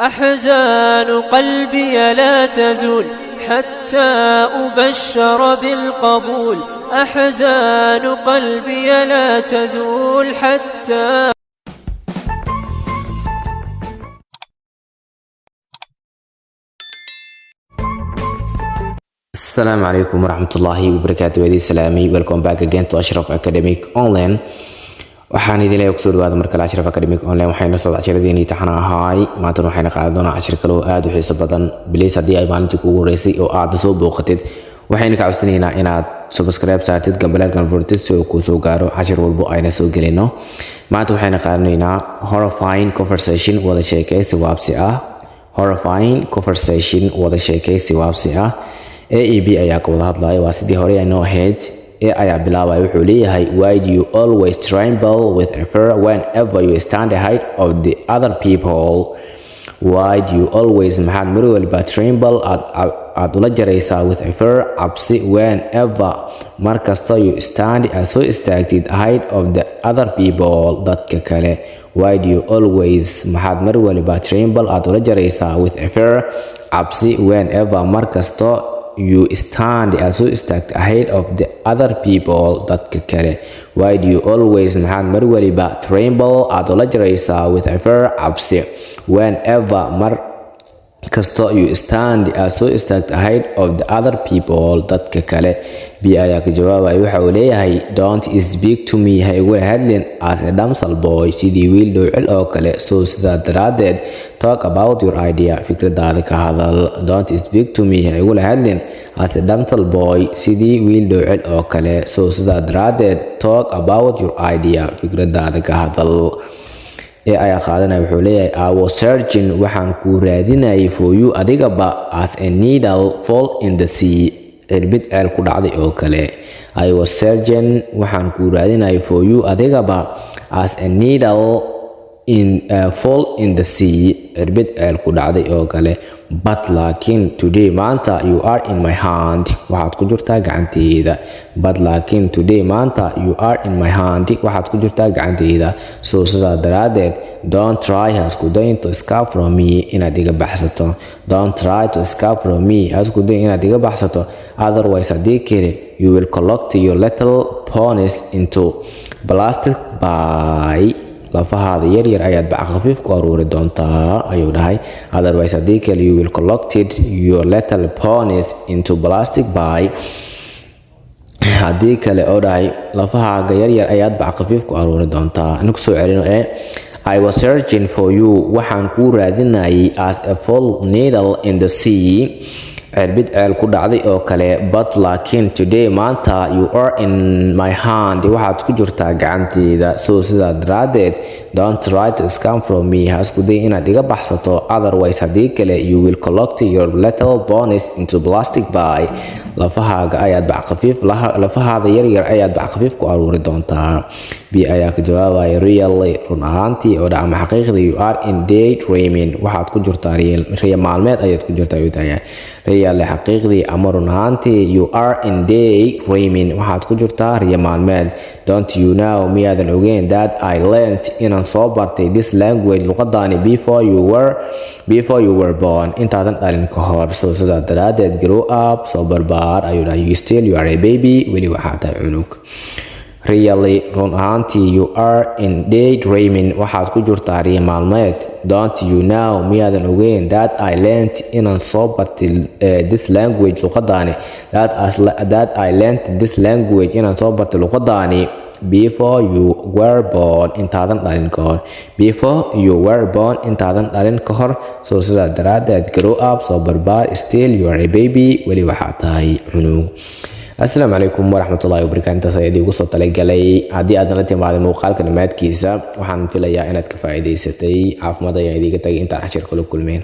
أحزان قلبي لا تزول حتى أبشر بالقبول. أحزان قلبي لا تزول حتى Asalaamu calaykum waraxmatullaahi wabarakaatu. Waadii salaamay. Welcome back again to Ashraf Academic Online. Waxaan idin leeyahay kusoo dhawaada mar kale Ashraf Academic Online. Waxayna soo casharadeenii taxana ahaay. Maantana waxayna qaadan doonaa cashir kale oo aada u xiiso badan. Please, haddii ay maalintii kugu horeysay oo aad soo booqatid, waxayna ka codsanaynaa inaad subscribe saartid, gambaleelkan furtid, si uu kuu soo gaaro cashir walbo ayna soo gelino. Maanta waxayna qaadanaynaa horrifying conversation, wada sheekaysi waabsi ah. Horrifying conversation, wada sheekaysi waabsi ah. A e B ayaa ka wada hadlaya. Waa sidii hore aynoo ahayd. A ayaa bilaabaya, wuxuu leeyahay: "Why do you always tremble with fear whenever you stand ahead of the other people?" Why do you always, maxaad mar waliba, tremble, aad ula jaraysaa, with fear, cabsi, whenever, mar kasta, you stand, aad soo istaagtid, ahead of the other people, dadka kale? Why do you always, maxaad mar waliba, tremble, aad ula jaraysaa, with fear, cabsi, whenever, mar kasto, you stand, aad soo istaagtid, ahead of the other people, dadka kale? Why do you always, maxaad mar waliba, tremble, aad ula jaraysaa, with fear, cabsi, whenever, mar kasto, you stand, aad soo istaagta, ahead of the other people, dadka kale? B ayaa ka jawaabaya, waxa uu leeyahay: "Don't speak to me, ha igula hadlin, as a damsel boy, sidii wiil dhowcil oo kale. So sidaa daraaddeed, talk about your idea, fikradaada ka hadal." Don't speak to me, ha igula hadlin, as a damsel boy, sidii wiil dhowcil oo kale. So sidaa daraaddeed, talk about your idea, fikradaada ka hadal. A ayaa qaadanaya, wuxuu leeyahay: "I was searching, waxaan kuu raadinayay, for you, adigaba, as a needle fall in the sea, cirbid ceel ku dhacday oo kale." I was searching, waxaan kuu raadinayay, for you, adigaba, as a needle in fall in the sea, cirbid ceel ku dhacday oo kale. But, laakiin, today, maanta, you are in my hand, waxaad ku jirtaa gacanteyda. But, laakiin, today, maanta, you are in my hand, waxaad ku jirtaa gacanteyda. So sidaa daraaddeed, don't try, ha isku dayin, to escape from me, inaad iga baxsato. Don't try to escape from me, ha isku dayin inaad iga baxsato. Otherwise, haddii kale, you will collect your little bones into plastic bag, lafahaada yaryar ayaad bac khafiif ku aruuri doontaa, ayuu dhahay. Otherwise, haddii kale, you will collected your little bones into plastic bag, haddii kale oo dhahay lafahaaga yaryar ayaad bac khafiif ku aruuri doontaa. In kusoo celino ee: I was searching for you, waxaan kuu raadinayay, as a fall needle in the sea, cirbid ceel ku dhacday oo kale. But, laakiin, today, maanta, you are in my hand, waxaad ku jirtaa gacanteyda. So sidaa daraaddeed, don't try to escape from me, ha isku day inaad iga baxsato. Otherwise, haddii kale, you will collect your little bones into plastic bag, lafahaaga ayaad bac khafiif, lafahaada yaryar ayaad bac khafiif ku aruuri doontaa. B ayaa ka jawaabaya: "Really, run ahaantii oo dha ama xaqiiqda, you are in day dreaming, waxaad ku jirtaa riya maalmeed ayaad ku jirtaa," ayuu tahay. Really, xaqiiqdii ama run ahaantii, you are in day dreaming, waxaad ku jirtaa riya maalmeed. Don't you know, miyaadan ogeyn, that I learned, inaan soo bartay, this language, luqadaani, before you were born, intaadan dhalin ka hor? So sidaa daraaddeed, grow up, soo barbaar, ayuu dhahay. You still, you are a baby, weli waxaa tahay cunug. Really, run ahaantii, you are in day dreaming, waxaad ku jirtaa riya maalmeed. Don't you know, miyaadan ogeyn, that I learned, inaan soo bartay, this language, luqadaani, that I learned this language, inaan soo bartay luqadaani, before you were born, intaadan dhalin ka hor? Before you were born, intaadan dhalin ka hor. So sidaa daraaddeed, grow up, soo barbaar. Still you are a baby, weli waxaa tahay cunug. Asalaamu calaykum waraxmatullahi wabarakatu. Intaas ayaa idiinku soo talagalay. Haddii aad nala timaaday muuqaalka dhammaadkiisa, waxaan filayaa inaad ka faa'iidaysatay. Caafimaad ayaa idiinka tagay intaan cashir kula kulmeen.